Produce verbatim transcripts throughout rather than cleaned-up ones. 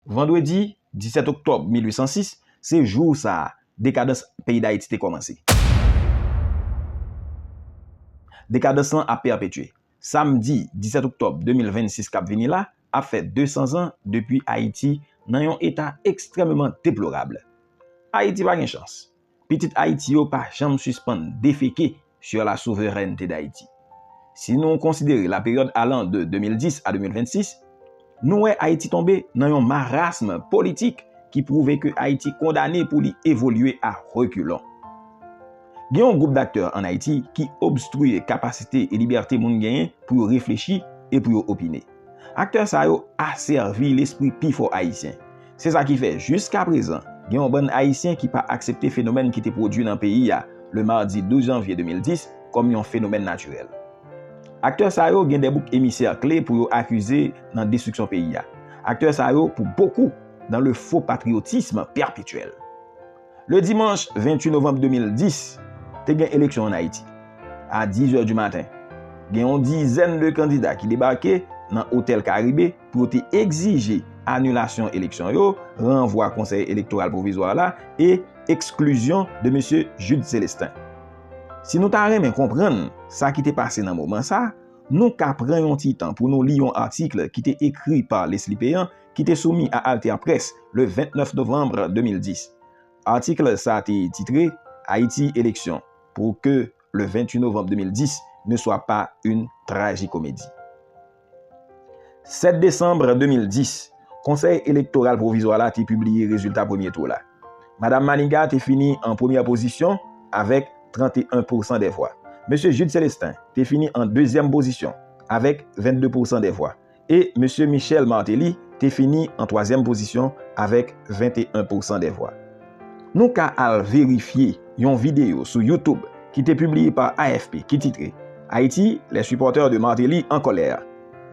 Vandredi disèt oktòb mil uit san sis, se jou sa a, dekadans peyi Dayiti te kòmanse. Dekadans lan ap pèpetye. Samdi disèt oktòb de mil vennsis k ap vini la ap fè de san zan depi Ayiti nan yon eta ekstrèmeman deplorab. Ayiti pa gen chans. Pitit Ayiti yo pa janm sispann defeke sur la souveraineté d'Haïti. Si nou konsidere la période allant de de mil dis a de mil vennsis, nou wè Ayiti tonbe nan yon marasm politik ki pwouve ke Ayiti kondane pou li evolye a reculons. Gen yon gwoup d'aktè ann Ayiti ki obstriye kapasite e libète moun genyen pou yo reflechi e pou yo opine. Aktè sa yo asèvi lespri pifò Ayisyen. Se sa ki fè, jiskaprezan, gen yon bann Ayisyen ki pa aksepte fenomèn ki te pwodui nan peyi a, le mardi douz janvye de mil dis, kòm yon fenomèn natirèl. Aktè sa yo gen de bouk emisè kle pou yo akize nan destriksyon peyi a. Aktè sa yo, pou bokou, dans le faux patriotisme perpétuel. Le dimanche vingt-huit novembre deux mille dix, te gen eleksyon ann Ayiti. A dix heures du matin, gen yon dizèn de kandida ki debake nan Otèl Karibe pou yo te egzije anilasyon eleksyon yo, ranvwa Konsèy Elektoral Pwovizwa la e eksklizyon de mesye Jude Célestin. Si nou ta renmen konprann sa ki te pase nan moman sa, nou ka pran yon ti tan pou nou li yon atik ki te ekri pa Leslie Péan, ki te soumi a Alter Presse le vingt-neuf novembre deux mille dix. Atik sa te titre Haïti, élection, pour que le vingt-huit novembre deux mille dix ne soit pas une tragicomédie. Sèt desanm de mil dis, Konsèy Elektoral Pwovizwa la te pibliye rezilta premye tou la. Madam Maniga te fini an premyè pozisyon avèk trannteyen pousan dè vwa. Mesye Jude Célestin te fini an dezyèm pozisyon avèk vennde pousan dè vwa. E mesye Michel Martelly te fini an twazyèm pozisyon avèk venteyen pousan dè vwa. Nou ka al verifye yon videyo sou YouTube ki te pibliye pa A F P ki titre Haïti, les supporters de Martelly en colère.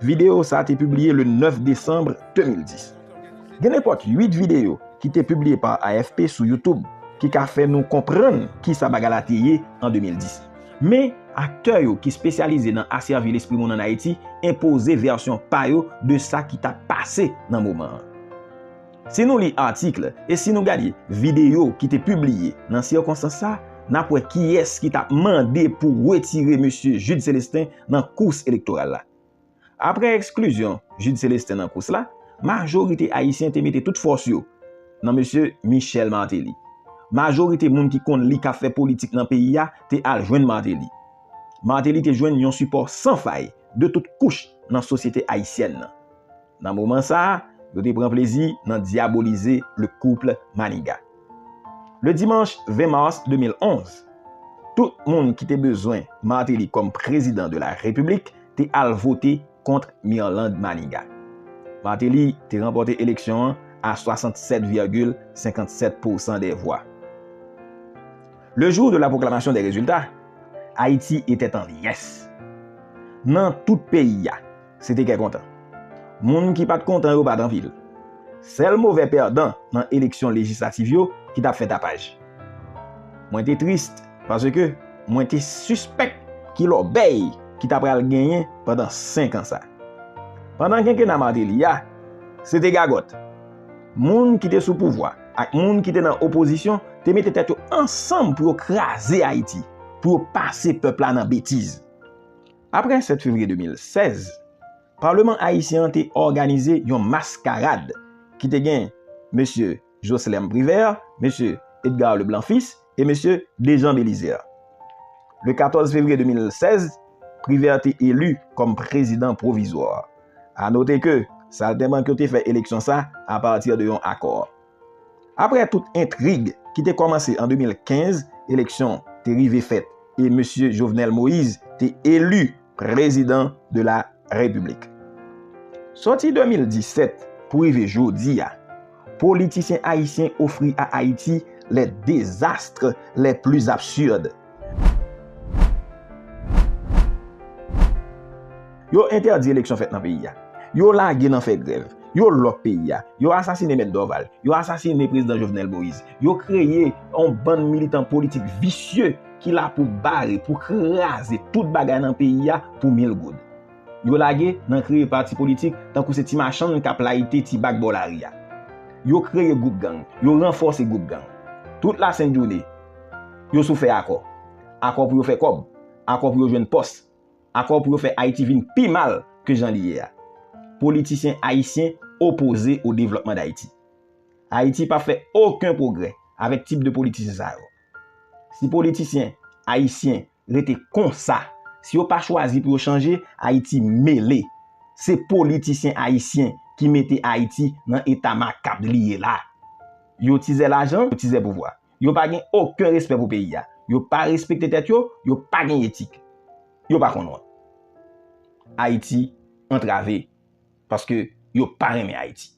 Videyo sa te pibliye le nèf desanm de mil dis. Gen nenpòt uit videyo ki te pibliye pa A F P sou YouTube ki ka fè nou konprann kisa bagay la te ye an de mil dis. Men, aktè yo ki espesyalize nan asèvi lespri moun ann Ayiti enpoze vèsyon pa yo de sa ki t ap pase nan moman an. Si nou li atik e si nou gade videyo ki te pibliye nan sikonstans sa, n ap wè kiyès ki t ap mande pou retire mesye Jude Célestin nan kous elektoral la. Apre eksklizyon Jude Célestin nan kous la, majorite Ayisyen te mete tout fòs yo nan mesye Michel Martelly. Majorite moun ki konn li k ap fè politik nan peyi a te al jwenn Martelly. Martelly te jwenn yon sipò san fay de tout kouch nan sosyete ayisyèn nan. Nan moman sa a, yo te pran plezi nan dyabolize le couple Maniga. Le dimanche vingt mars deux mille onze, tout moun ki te bezwen Martelly kòm prezidan de la Repiblik te al vote kont Mirlande Maniga. Martelly te ranpòte eleksyon an a swasannsèt vègil senkannsèt pousan dè vwa. Le jour de la proclamation des résultats, Haïti était en liesse. Nan tout peyi a, se te kè kontan. Moun ki pa t kontan yo pa t anpil. Sèl movè pèdan nan eleksyon lejislatif yo ki t ap fè tapaj. Mwen te tris paske mwen te sispèk ki lòbèy ki ta pral genyen pandan senk an sa. Pandan kenkena Martelly a, se te gagòt. Moun ki te sou pouvwa ak moun ki te nan opozisyon te mete tèt yo ansanm pou yo kraze Ayiti, pou yo pase pèp la nan betiz. Apre sèt fevriye de mil sèz, Palman ayisyen an te òganize yon maskarad ki te gen mesye Jocelerme Privert, mesye Edgar Leblanc Fils e mesye Déjean Belizaire. Le katòz fevriye de mil sèz, Privert te eli kòm prezidan pwovizwa. A note ke Saltenbank yo te fè eleksyon sa apati de yon akò. Apre tout entrig ki te kòmanse an de mil kenz, eleksyon te rive fèt e mesye Jovenel Moïse te eli prezidan de la Repiblik. Sòti de mil disèt pou rive jodi a, politisyen ayisyen ofri a Ayiti les désastres les plus absurdes. Yo entèdi eleksyon fèt nan peyi a. Yo lage nan fè grèv. Yo lòk peyi a. Yo asasine Mèt Dorval. Yo asasine prezidan Jovenel Moïse. Yo kreye yon bann militan politik visye ki la pou bare, pou kraze tout bagay nan peyi a pou mil goud. Yo lage nan kreye pati politik tankou se ti machann k ap layite ti bak bò lari a. Yo kreye gwoup gang, yo ranfòse gwoup gang. Tout lasent jounen, yo sou fè akò. Akò pou yo fè kòb, akò pou yo jwenn pòs, akò pou yo fè Ayiti vin pi mal ke jan li ye a. Politisyen ayisyen opoze o devlòpman Dayiti. Ayiti p ap fè okenn pwogrè avèk tip de politisyen sa yo. Si politisyen ayisyen rete konsa, si yo pa chwazi pou yo chanje, Ayiti mele. Se politisyen ayisyen ki mete Ayiti nan eta makab li ye la. Yo tizè lajan, yo tizè pouvwa. Yo pa gen okenn respè pou peyi a. Yo pa respekte tèt yo, yo pa gen etik. Yo pa konn wont. Ayiti antrave paske yo pa renmen Ayiti.